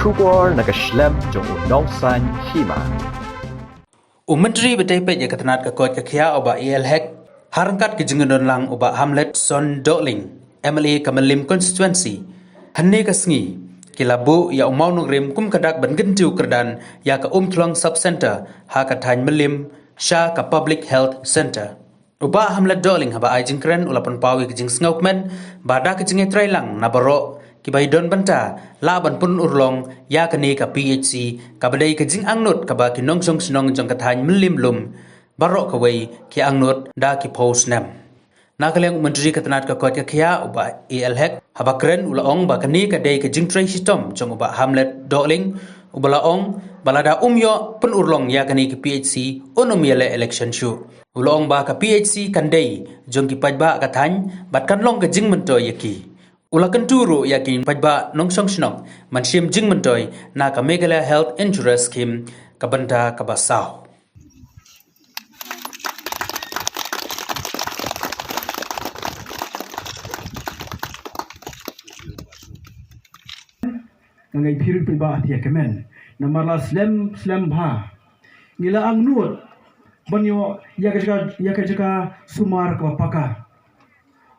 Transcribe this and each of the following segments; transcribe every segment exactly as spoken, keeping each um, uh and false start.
Khubor na ka shlem jong u nongsan hima. U Myntri ba dei peit ïa ka tnat ka koit ka khiah u Bah A L Hek, ha ryngkat ka jingdon lang u Bah Hamlet Son Dohling, M L A ka Mylliem Constituency, hynne ka sngi ki la buh ïa u mawnongrim kum ka dak ban kyntiew kyrdan ïa ka Umkhlong Sub Centre ha ka thaiñ Mylliem sha ka Public Health Centre. U Bah Hamlet Dohling haba ai jingkren u la pynpaw ïa ka jingsngewkmen ba da ka jingïatreilang na baroh kiba ïadon bynta lah ban pynurlong ïa kane ka P H C kaba dei ka jingangnud kaba ki nongshong shnong jong ka thaiñ Mylliem lum baroh kawei ki angnud da ki phew snem. Na ka liang u Myntri ka tnat ka koit ka khiah u Bah A L Hek haba kren u la ong ba kane ka dei ka jingtrei shitom jong u Bah Hamlet Dohling uba la ong ba lada um ïoh pynurlong ïa kane ka P H C un ym ïaleh election shuh. U la ong ba ka P H C kan dei jong ki paidbah ka thaiñ bad kan long ka jingmyntoi ïa ki. U la kyntu ruh ïa ki paidbah nongshong shnong ban shim jingmyntoi na ka Meghalaya Health Insurance Scheme ka bynta kaba saw. Nga ngai phi ruh paidbah ïa ka men. Namar la slem slem bha. Ngi la angnud ban ïoh ïa ka jaka, ïa ka jaka sumar kaba paka.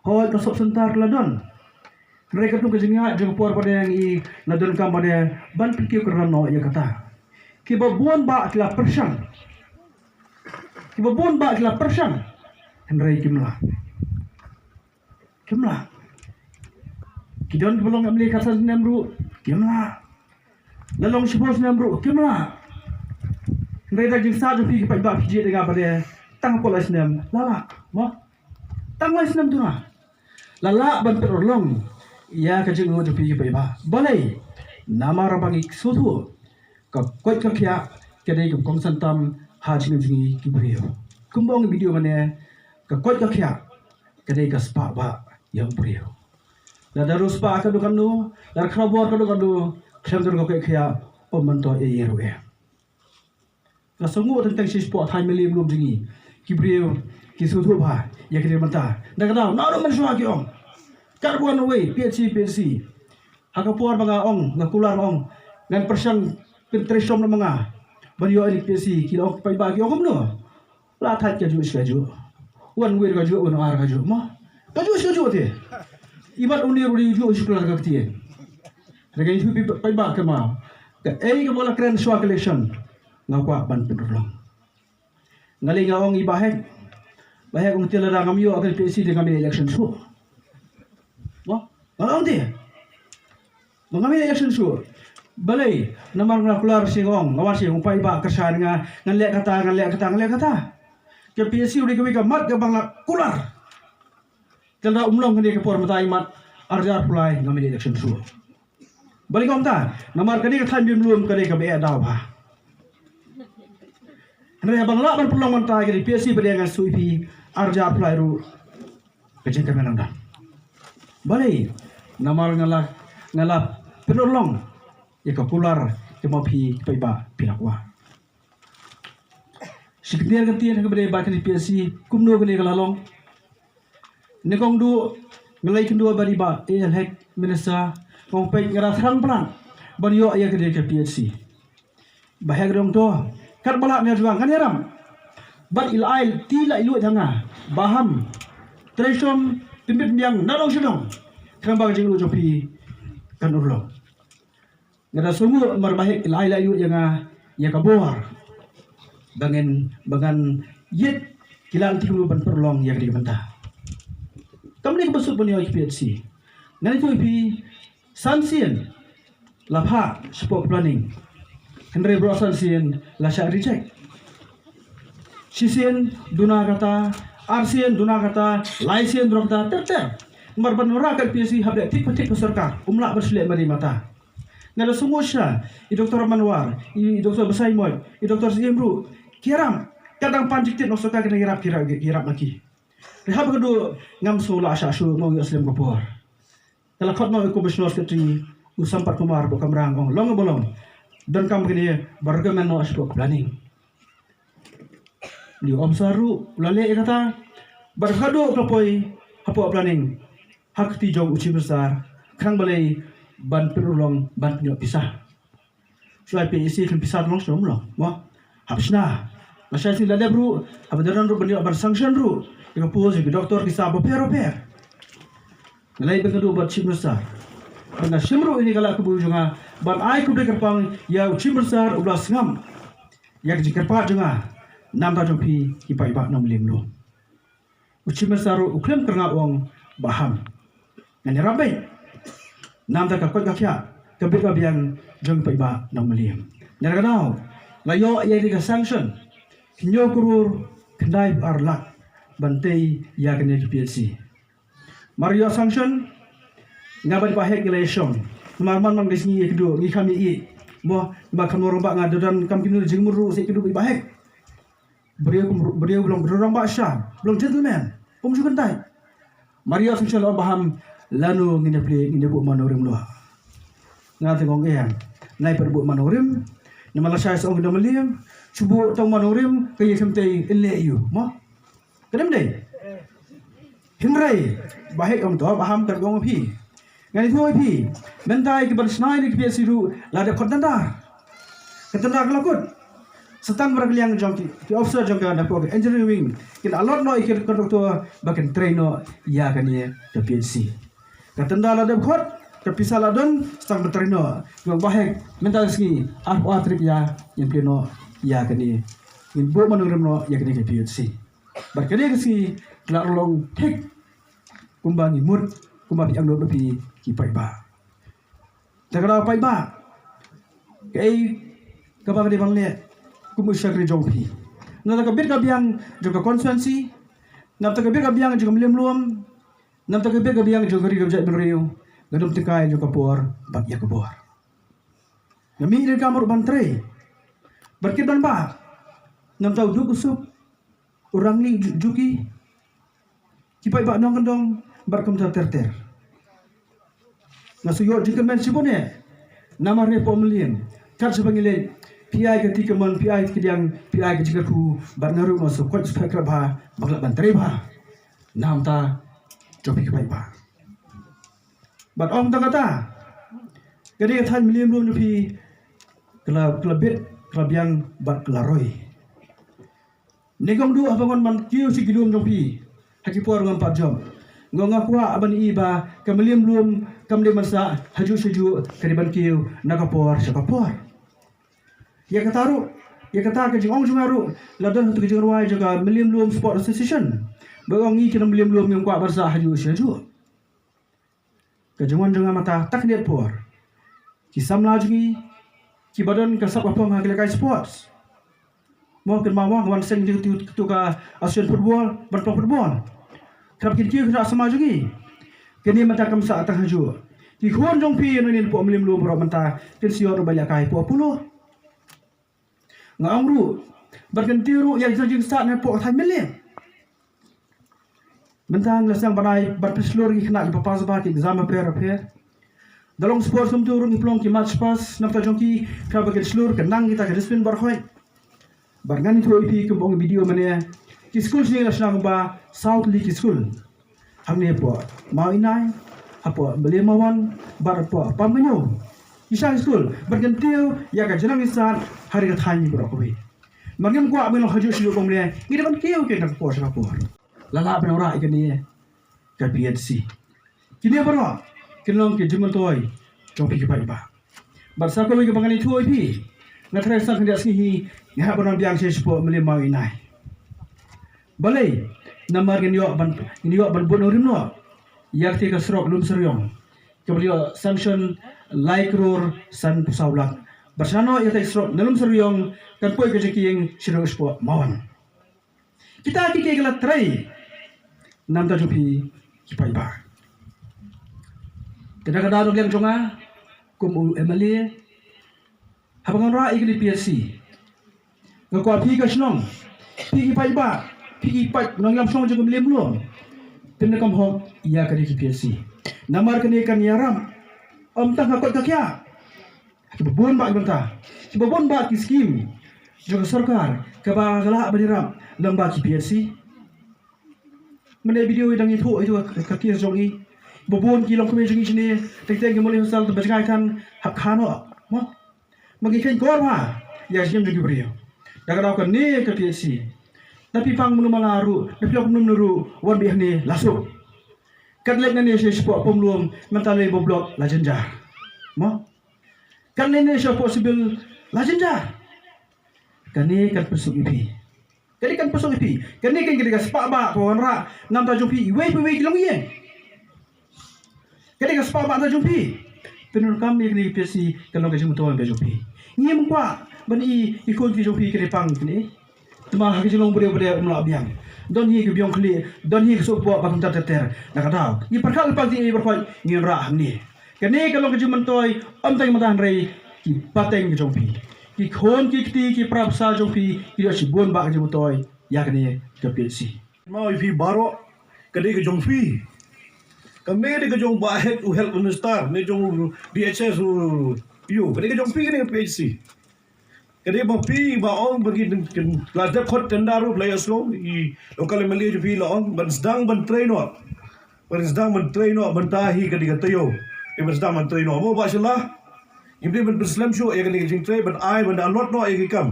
Hooid ka sub centre la don. Hynrei katkum ka jingïaid jong ka por ba dei ngi la donkam ba dei ban pynkiew kyrdan noh ïa kata. Kiba bun bah ki la pyrshang. Kiba bun bah ki la pyrshang. Hynrei kim lah. Kim lah. Ki don kiba long M L A khatsan snem ruh kim lah. La long shiphew snem ruh kim lah. Hynrei da ka jingstad jong phi ki paidbah phi jied ïa nga ba dei tang hapoh lai snem la lah. Mo? Tang lai snem duna. La lah ban pynurlong ïa ka jingangnud jong phi ki paidbah. Balei? Namar ba ngi sngewthuh ka koit ka khiah ka dei ka kongsan tam ha jingim jong ngi ki briew. Kumba ong video mane, ka koit ka khiah ka dei ka spah bah ïa u briew. Lada ruh spah ka dei kano, lada khrawbor ka dei kano, khlem don ka koit ka khiah, ym myntoi ei ei ruh ei. Nga sngewnguh teng teng shi spah thaiñ Mylliem lum jong ngi. Ki briew ki sngewthuh bha ïa kane mynta. Da ka daw na ruh mynshuwa ki ong, kat ba wan uwei P H C, P H C. Ha ka por ba nga ong, nga kular ong, ngan pyrshang pyntrei shitom na ma nga ban ïoh ïa ka P H C, ki la ong paidbah ki ong kumno. La thait kajuh shi kajuh. Wan wir kajuh, wan ar kajuh mo. Kajuh shi kajuh te. Imat u nier u dei u juh shi kular ka ktien. Hynrei ngi shu pynpaidbah kynmaw, kaei kaba la kren shuwa ka election nga kwah ban pynurlong. Nga lei nga ong i Bah Hek. Bah Hek, ong te lada ngam ïoh ka P H C te ngam ïa election shuh. Mo? Nga ong te. Ba ngam ïa election shuh. Balei? Namar nga kular shisha, nga ong, nga wan shisha, ong paidbah kyrshan nga, ngan leh kata, ngan leh kata, ngan leh kata. Ka P H C u dei kawei ka mat kaba nga la kular. Te lada um long kane ka por mynta imat ar hajar arphew lai ngam ïa election shuh. Balei nga ong ta? Namar kane ka thaiñ Mylliem lum ka dei kaba eh daw bha. Hynrei haba nga lah ban pynlong mynta ïa kane ka P H C ba dei, nga shu ïa phi ar hajar arphew lai ruh. Ka jingkmen nang dang. Balei? Namar nga la, nga la pynurlong ïa ka kular kaba phi paidbah phi la kwah. Shi kyntien kyntien ha kaba dei ba kane P H C kumno kane ka la long. Nyngkong duh nga la ïakynduh bad i Bah A L Hek, Minister, nga ong peit nga da thrang palat ban ïoh ïa kane ka P H C. Bah Hek u ong to, katba lah nga jubab ngan ïarap. Bad i la ai ti la i luid ha nga ba ham trei shitom pynbit pynbiang na dong sha dong, khnang ba ka jingangnud jong phi kan urlong. Nga da sngewnguh namar Bah Hek i la ai la i luid ïa nga ïa ka bor ba ngan, ba ngan ïit ki lad ki lum ban pynurlong ïa kane ka bynta. Kam dei kaba suk ban ïoh ïa ka P H C. Ngan ïathuh ïa phi, san sien la phah shapoh planning. Hynrei baroh san sien la shah reject. Shisien duna kata, arsien duna kata, laisien duna kata, ter ter. Namar ban wanrah ka P H C hap leh thik pa thik ka sorkar, um lah ban shu leh mari mata. Nga da sngew shisha i Doktor Manwar, i Doktor Basaiawmoit, i Doktor Syiem ruh ki ïarap. Ka dang pan jingtip na sorkar, kane ïarap, ki ïarap, ki ïarap ma ki. Hynrei haba ka duh ngam sngew lah shah shuh, nga ong ïoh slem ka por. Te la khot noh i Commissioner Secretary u Sampath Kumar hapoh Kamrang, ong long ba long, donkam kane ba recommend noh shapoh planning. Une u officer ruh u la leh ïa kata. Bad ka duh ka poi hapoh planning ha kti jong u Chief Minister, khnang balei, ban pynurlong ban pynïoh pisa. Shuwa P H C khlem pisa tang shuwa mo. Mo. Hap shna. Lashai sngi la dep ruh, haba dang don ruh ban ïoh ban sanction ruh ïa ka post ïa ki doktor ki sap bapher bapher. Nga la ïa pynduh bad Chief Minister. Bad nga shim ruh ïa kane ka la ka buh jong nga ban ai khublei kyrpang ïa u Chief Minister uba la sngap ïa ka jingkyrpad jong nga. Namar jong phi ki paidbah Nongmylliem ruh. U Chief Minister ruh u khlem kyrngah, u ong, Bah Ham, ngan ïarap beit. Namar ka koit ka khiah, ka bit ka biang jong ki paidbah Nongmylliem. Ngan ïarap, la ïoh ïa ka sanction hynñiew klur khyndai phew ar lak ban tei ïa kane ka P H C. Mar ïoh sanction, nga bad Bah Hek ngi la ïa shong. Namar man man ka sngi ïa kduh ngi kham ïa ïeh. Mo, ba kham rangbah, nga da don kam kino jingmut ruh sa ïa kduh Bah Hek. Briew kum briew, ba long rangbah sha, ba long gentleman, um ju kyntait. Mar ïoh sanction la ong Bah Ham, lano ngin ïa plie, ngin ïa buh man nongrim noh. Nga te nga ong, em, nai pat buh man nongrim. Namar lashai sa ong ki Nongmylliem, shu buh tang man nongrim, ka ïa khlem tei, yn leh aïu, mo. Ka dei ym dei? Hynrei Bah Hek ong to, Bah Ham, kat ba ong phi, ngan ïathuh ïa phi, mynta ïa ki ban shna ïa ki P H C ruh la dep khot tender. Ka tender ka la kut. Sa tang ba la ka liang jong ki, ki officer jong ka, na ka por ka engineering wing, kin allot noh ïa ki contractor ba kin trei noh ïa kane ka P H C. Ka tender la dep khot, ka pisa la don, sa tang ban trei noh. Nga ong Bah Hek, mynta ka sngi arphew ar tarik ïa ngin plie noh ïa kane, ngin buh man nongrim noh ïa kane ka P H C. Bad kane ka sngi ka la long thik kumba ngi mut, kumba phi angnud, phi ki paidbah. Te ka daw paidbah, kaei kaba ka dei ban leh kum u shakri jong phi? Namar ka bit ka biang jong ka constituency, namar ka bit ka biang jong ka Mylliem Lum, namar ka bit ka biang jong ka ri ka jaitbynriew, ka dum tyngkai jong ka por bad ïa ka bor. Nga mih ïa ka mur ban trei, ban kit ban bah, namar u duk u suk, u rangli ju-, juki, ki paidbah nongkyndong bad kumta ter ter. Nga shu ïoh jingkyrmen shibun eh namar ne pok Mylliem, kat shaba ngi leit, phi ai ka ti ka mon, phi ai ka diang, phi ai ka jingkyrkhu, bad nga ruh nga shu koit shu phet krep bha ba nga lah ban trei bha namar jong phi ki paidbah. Bad ym tang kata, ka dei ka thaiñ Mylliem Lum jong phi ka la, ka la bit, ka la biang bad ka la roi. Ne kong duh haba ngan ban kiew sha ki lum jong phi ha ki por ngam pat jop, nga, nga kwah ban ïohi ba ka Mylliem Lum kam dei ban sah hajuh shajuh, ka dei ban kiew na ka por sha ka por. Ïa kata ruh, ïa kata ka jingong jong nga ruh la don ha ka jingrwai jong ka Mylliem Lum Sport Association. Ba ong ngi ki nong Mylliem Lum ngim kwah ban sah hajuh shajuh. Ka jingwan jong nga mynta, ta khyndiat por, ki samla jong ngi kiba don ka sap ka phong ha ki lehkai sports, mo, kynmaw mo, wan seng jong katu, katu ka Asian football, ban pynlong football. Kynrap kin kiew kynrap samla jong ngi. Kane mynta kam sah tang hajuh. Ki khun jong phi ïa ngi na pok Mylliem Lum baroh mynta kin shu ïoh ruh ban lehkai pok polo. Nga ong ruh, bad kyntiew ruh ïa ka jingsah na pok thaiñ Mylliem. Mynta ngi la sdang ban ai, ban pynshlur ïa ki khynnah kiba pass bha ki exam bapher bapher. Da long sports kumtu ruh ngi pynlong ki march past namar jong ki, khnang ba kin shlur, kin nang kita ki discipline baroh khoit. Bad ngan ïathuh ïa phi kumba ong ïa u B D O mynne, ki skul jong ngi la shna kumba saw tylli ki skul. Hangne hapoh Mawinai, hapoh Mylliem Mawan, bad hapoh Pamkynñiaw. Ki shang skul, bad kyntiew ïa ka jingnang jingstad ha ri ka thaiñ baroh kawei. Mar ngim kwah ban long hajuh shajuh kumne, ngi dei ban kiew kiew na ka por sha ka por. La lah ban wanrah ïa kane ka P H C. Kine baroh kin long ki jingmyntoi jong phi ki paidbah. Bad sa kawei kaba ngan ïathuh ïa phi, nga tharai sa khyndiat sngi hi nga hap ban wan biang sha shapoh Mylliem Mawinai. Balei? Namar ngin ïoh ban, ngin ïoh ban bud nongrim noh ïa kata ka surok Lumshyrïong, kaba la ïoh sanction lai klur sanphew saw lak. Bad sha noh ïa kata ka surok na Lumshyrïong kan poi ka jingkieng sha shapoh Mawan. Kita ki, ki, ki la trei namar jong phi ki paidbah. Te da ka daw na ka liang jong nga kum u M L A, haba nga wanrah ïa kane ka P H C, nga kwah phi ka shnong, phi ki paidbah, phi ki paid nongïalam shnong jong ka Mylliem Lum, phin ïa kam hok ïa kane ka P H C. Namar kane kan ïarap ym tang ha ka koit ka khiah, kiba bun bah ki bynta, kiba bun bah ki skim jong ka sorkar kaba ka lah ban ïarap lyngba ki P H C. Mynne video i dang ïathuh ïa ka, ka case jong i, ba bun ki longkmie jong ngi shane, teng teng ki mut leit hostel, te ba jngai than hap kha noh, mo. Ba ngi kheiñ kor bha ïa ka jingim jong ki briew. Da ka daw kane ka P H C, da phi pang mano mala ruh, da phi lok mano mano ruh, wan beit hangne la suk. Kat leit nangne shapoh Pomlum, mynta leit ba block la jynjar. Mo? Kat leit nangne shapoh Civil la jynjar. Kane kan pynsuk ïa phi. Kane kan pynsuk ïa phi. Kane kan, kane ka spah ba ka wanrah namta jong phi iwei pa iwei ki longïing. Kane ka spah ba ta jong phi. Pyndonkam ïa kane ka P H C ka long ka jingmyntoi ka jong phi. Ngim kwah ban i i khun ki jong phi kane pang kane. Te ma ha ka jinglong briew ba dei um lah biang. Don hi ka biang khlieh, don hi ka suk bok ba kumta ter ter. Na ka daw ngi pyrkhat lypa ki ei ba khoi ngin rah hangne. Kane ka long ka jingmyntoi, ym tang mynta hynrei ki pateng ka jong phi, ki khun ki kti ki para basa jong phi ki ïoh shibun ba ka jingmyntoi ïa kane ka P H C. Ma ïa phi baroh, ka dei ka jong phi. Ka me dei ka jong ba head u health minister, ne jong u D H S u ïoh, ka dei ka jong phi kane ka P H C. Ka dei ba phi ba ong ba ki la dep khot tender ruh la ïa sngewbha i local M L A jong phi la ong ban sdang ban trei noh. Ban sdang ban trei noh, ban ta hi ka dei ka taïew. Ban sdang ban trei noh mo ba shala. Ngim dei ban pynslem shuh ïa kane ka jingtrei ban ai ban da allot noh ïa ki kam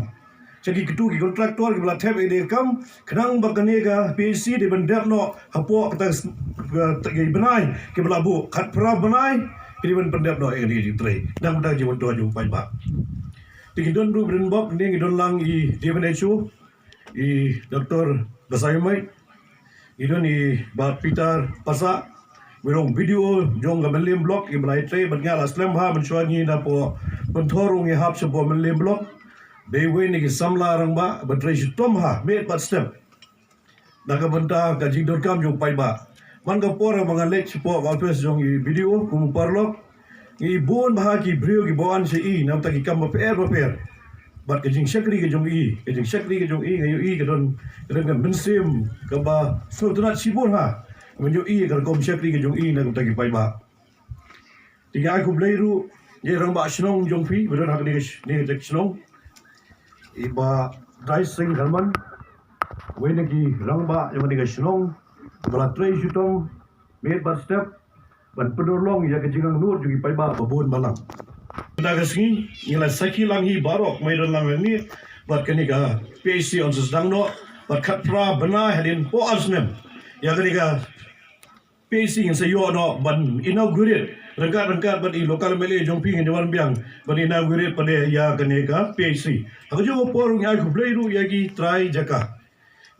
sha ki ktu ki contractor kiba la thep ïa kane ka kam. Khnang ba kane ka P H C dei ban dep noh hapoh kata ka bnai kiba la buh, khatphra bnai ki dei ban pyndep noh ïa kane ka jingtrei. Nang ba dang jingmyntoi jong u paidbah. Te ngi don ruh ba don bok ne ngi don lang i D M H O, i Doctor Basaiawmoit, ngi don i Bah Peter Passah, ba long B D O jong ka Mylliem Block, i ba la ïatrei bad nga la slem bha mynshuwa ngi napoh Pynthorumh ngi hap shapoh Mylliem Block. Dei iwei na ki samla rangbah ba trei shitom ha miet bad step na ka bynta ka jingdonkam jong u paidbah. Man ka por ba nga leit shapoh ka office jong i B D O kum u paralok, ngi bun bha ki briew kiba wan sha i na bynta ki kam bapher bapher. Bad ka jingshakri ka jong i, ka jingshakri ka jong i nga ïohi ka don, ka don ka mynsiem kaba sngewtynnat shibun ha. Nga ïohi ka rukom shakri ka jong i na ka bynta ki paidbah. Te nga ai khublei ruh ïa i rangbah shnong jong phi ba don ha kane ka sh-, ne ka shnong, i Bah Dai Singh Kharman, uwei na ki rangbah jong kane ka shnong ba la trei shitom miet bad step ban pynurlong ïa ka jingangnud jong ki paidbah ba bun balang. Mynta ka sngi ngi la sakhi lang hi baroh, ma i don lang hangne, bad kane ka P H C yn sa sdang noh bad khatphra bnai hadien poi ar snem ïa kane ka P H C ngin sa ïoh noh ban inaugurate ryngkat ryngkat bad i local M L A jong phi, ngin ïa wan biang ban inaugurate pat ïa kane ka P H C. Ha kajuh ka por ngi ai khublei ruh ïa ki trai jaka,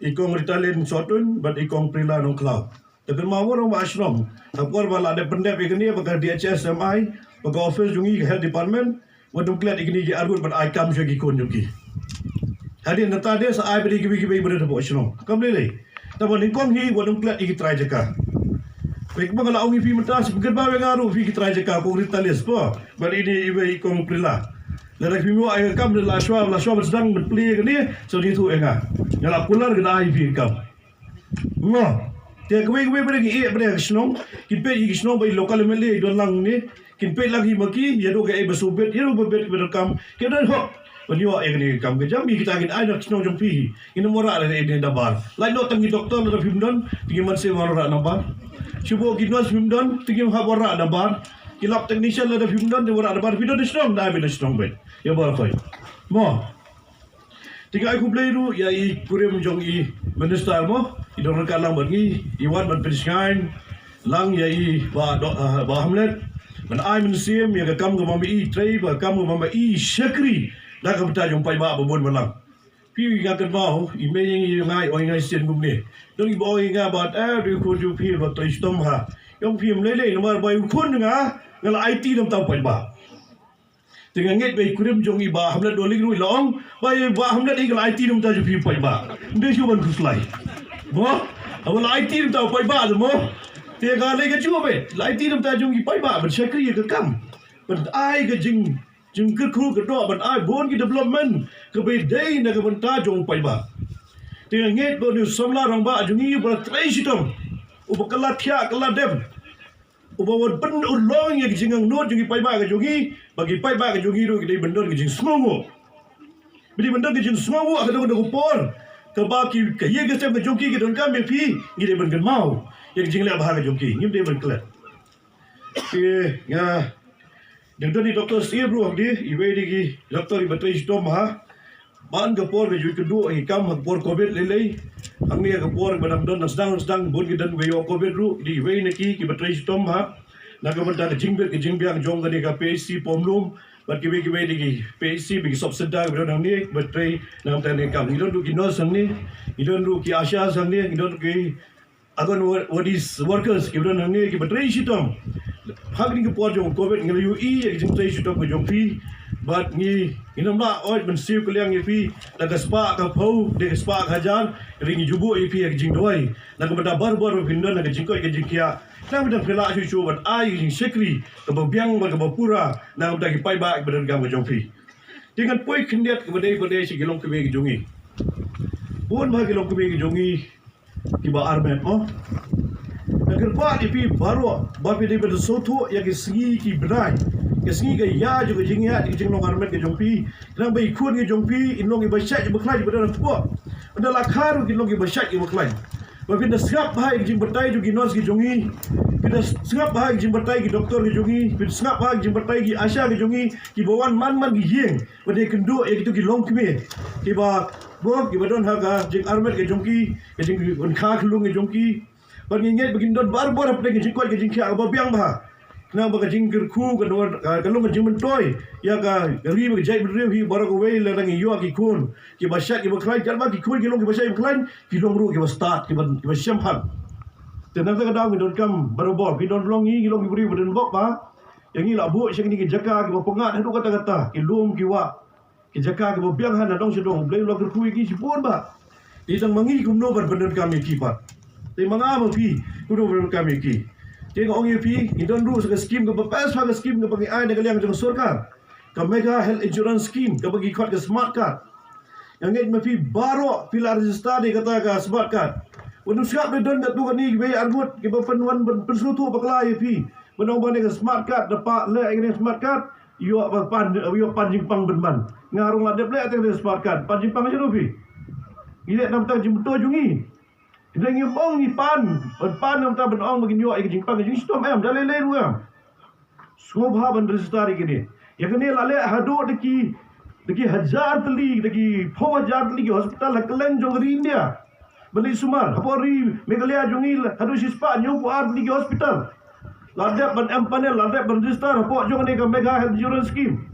i Kong Ritalin Sohtun bad i Kong Prila Nongkhlaw. Te kynmaw mo rangbah shnong, ha por ba la dep pyndep ïa kane ba ka D H S M I, ba ka office jong i ka health department, wat nym klet ïa kine ki arngut ban ai kam sha ki khun jong ki. Hadien nangta de sa ai pat ïa kiwei kiwei ba don hapoh shnong. Kam lei lei. Te ba nyngkong hi wat nym klet ïa ki trai jaka. Peit ba nga la ong ïa phi mynta, sa pynkynmaw ïa nga ruh phi ki trai jaka, Kong Ritalin Sohtun bad ine iwei i Kong Prila. Lada phim ïoh ai kam de la shuwa, la shuwa ban sdang ban plie ïa kane, sa ïathuh ïa nga. Nga la kular ka da ai phi kam. Mo. Te kawei kawei ba dei ki ïeh ba dei ka shnong, kin peit ïa ki shnong ba i local M L A i don lang ne, kin peit lang hi ma ki, ïa ruh kaei ba shu bit, ïa ruh ba bit ba donkam, ki don hok ban ïoh ïa kane ka kam ka jam. Ïa kita kin ai na ka shnong jong phi. Ngin ym wanrah lada ine da bar. Lait noh tang ki doktor lada phim don, te ngim mynsiem wanrah na bar. Shu bun ki nurse phim don, te ngim hap wanrah na bar. Ki lab technician lada phim don, te wanrah na bar, phi don na shnong, da ai beit na shnong beit. Ïa bar khoi. Mo. Te nga ai khublei ruh ïa i kurim jong i minister mo, i don ryngkat lang bad ngi, i wan ban pynshngaiñ lang ïa i Bah Do-, ah, Bah Hamlet ban ai mynsiem ïa ka kam kaba ma i trei, ba ka kam kaba ma i shakri na ka bynta jong u paidbah ba bun balang. Phi, nga kynmaw i mei ïa nga i ong ïa nga shisien kumne. Don kiba ong ïa nga ba, eh, dei khun jong phi ba trei shitom ha. Ïa ong phi ym lei lei namar ba i khun nga, nga la aiti na bynta u paidbah. Te nga ngeit ba i kurim jong i Bah Hamlet Dohling ruh i la ong ba i Bah Hamlet i ka la aiti na bynta jong phi paidbah. Ym dei shuh ban khuslai. Mo? Haba la aiti na bynta u paidbah te mo. Te nga lei ka jubab, la aiti na bynta jong i paidbah ban shakri ïa ka kam, ban ai ka jing, jingkyrkhu ka doh, ban ai bun ki development kaba dei na ka bynta jong u paidbah. Te nga ngeit ba une u samla rangbah jong i uba la trei shitom, uba kylla thiah kylla dem, uba wan pynurlong ïa ka jingangnud jong ki paidbah ka jong ngi, ba ki paidbah ka jong ngi ruh ki dei ban don ka jingsngewnguh. Ba dei ban don ka jingsngewnguh ha kata ka por kaba ki, ka ïing ka sem ka jong ki ki donkam ïa phi, ngi dei ban kynmaw ïa ka jingleh bha ka jong ki, ngim dei ban klet. Te nga Jingdon i doktor siem ruh hangne, iwei de ki doktor iba trei shitom ha. Man ka por ka ju kynduh i kam ha ka por covid lei lei. Hangne ka por ba dang don, dang sdang dang sdang bun ki don ba ïoh covid ruh, de iwei na ki kiba trei shitom ha. Na ka bynta ka jingbit ka jingbiang jong kane ka P H C Pomlum bad kiwei kiwei de ki P H C ba ki sub centre kiba don hangne ba trei na ka bynta kane ka kam. Ngi don ruh ki nurse hangne, ngi don ruh ki ASHA hangne, ngi don ruh ki Anganwadis workers kiba don hangne kiba trei shitom. Ha kane ka por jong covid ngi la ïohi ïa ka jingtrei shitom ka jong phi. Bad ngi, ngin ym lah oi ban siew kylliang ïa phi da ka spah ka phew, da ka spah ka hajar, hynrei ngi ju buh ïa phi ïa ka jingduwai. Na ka bynta barabor ba phin don ha ka jingkoit ka jingkhiah. Na ka bynta phi lah shuh shuh ban ai ka jingshakri kaba biang bad kaba pura na ka bynta ki paidbah kiba donkam ka jong phi. Te ngan poi khyndiat kaba dei ba dei sha ki longkmie ki jong ngi. Bun ba ki longkmie ki jong ngi kiba armet mo. Nga kyrpad ïa phi baroh ba phi dei ban sngewthuh ïa ki sngi ki bnai, ki sngi ka ïa jong ka jingïaid ka jinglong armet ka jong phi. Khnang ba i khun ka jong phi in long iba shait iba khlaiñ iba don hapoh. Ynda la kha ruh kin long iba shait iba khlaiñ. Ba phin da sngap bha ïa ka jingbatai jong ki nurse ki jong ngi. Phin da sngap bha ïa ka jingbatai ki doktor ki jong ngi. Phin da sngap bha ïa ka jingbatai ki ASHA ki jong ngi, kiba wan man man ki ïing ban ïakynduh ïa kito ki longkmie kiba, mo, kiba don ha ka jingarmet ka jong ki, ka jingpynkha khyllung ka jong ki. Bad ngi ngeit ba kin don barabor hapdeng ka jingkoit ka jingkhiah kaba biang bha. Khnang ba ka jingkyrkhu ka don, ka long ka jingmyntoi ïa ka ri bad ka jaitbynriew hi baroh kawei, lada ngi ïoh ki khun kiba shait kiba khlaiñ, katba ki khun ki long kiba shait kiba khlaiñ, ki long ruh kiba stad, kiba, kiba shemphang. Te nangta ka daw ngi donkam barabor, phi don long ngi, ngi long ki briew ba don bok ba ïa ngi la buh sha kine ki jaka kiba pyngngad haduh katta katta, ki lum ki wah, ki jaka kiba biang ha na dong sha dong. U Blei u la kyrkhu ïa ki shibun bha. Te tang ma ngi kumno ban pyndonkam ïa ki pat? Te ma nga ma phi kumno ban pyndonkam ïa ki? Te nga ong ïa phi, ngi don ruh sa ka skim kaba best bha, ka skim kaba ngi ai na ka liang jong ka sorkar, ka Megha Health Insurance Scheme kaba ngi khot ka Smart Card. Nga ngeit ma phi baroh phi la register ïa kata ka Smart Card. Wat nym sngap ba don katto katne kiwei ar ngut kiba pynwan ban pynsngewthuh bakla ïa phi ban ong ba ne ka Smart Card, da pah leh ïa kane ka Smart Card ïoh ba pan, ïoh pan jingpang pynban. Nga ruh nga la dep leh ïa kane ka Smart Card, pan jingpang shano phi? Ngi leh namar ka jingmyntoi jong ngi. Ngi ong ngi pan, ban pan namar ban ong ba ngin ïoh ïa ka jingpang ka jingshitom, em, da lei lei ruh em. Sngewbha ban register ïa kine. Ïa kine la leh haduh da ki, da ki hajar tylli, da ki phew hajar tylli ki hospital ha kylleng jong ka ri India. Ban leit sumar, hapoh ri Meghalaya jong ngi haduh shispah hynñiewphew ar tylli ki hospital. La dep ban empanel, la dep ban register hapoh jong kane ka Megha Health Insurance Scheme.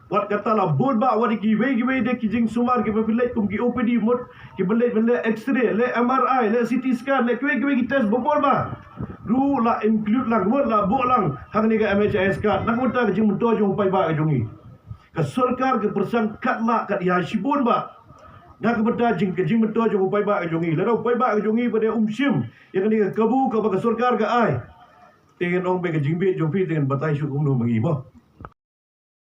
Wat kata la bun bah, wat ïa kiwei kiwei de ki jingsumar kiba phi leit kum ki O P D mut, kiba leit ban leh X-ray, leh M R I, leh C T scan, leh kiwei kiwei ki test ba bun bah. Ruh la include lang, mut la buh lang ha kane ka M H I S card. Na ka bynta ka jingmyntoi jong u paidbah ka jong ngi. Ka sorkar ka pyrshang katba lah kat ïa shibun bah. Na ka bynta jing, ka jingmyntoi jong u paidbah ka jong ngi. Lada u paidbah ka jong ngi ba dei um shim ïa kane ka kabu kaba ka sorkar ka ai, te ngan ong ba ka jingbit jong phi te ngan batai shuh kumno ma ngi mo.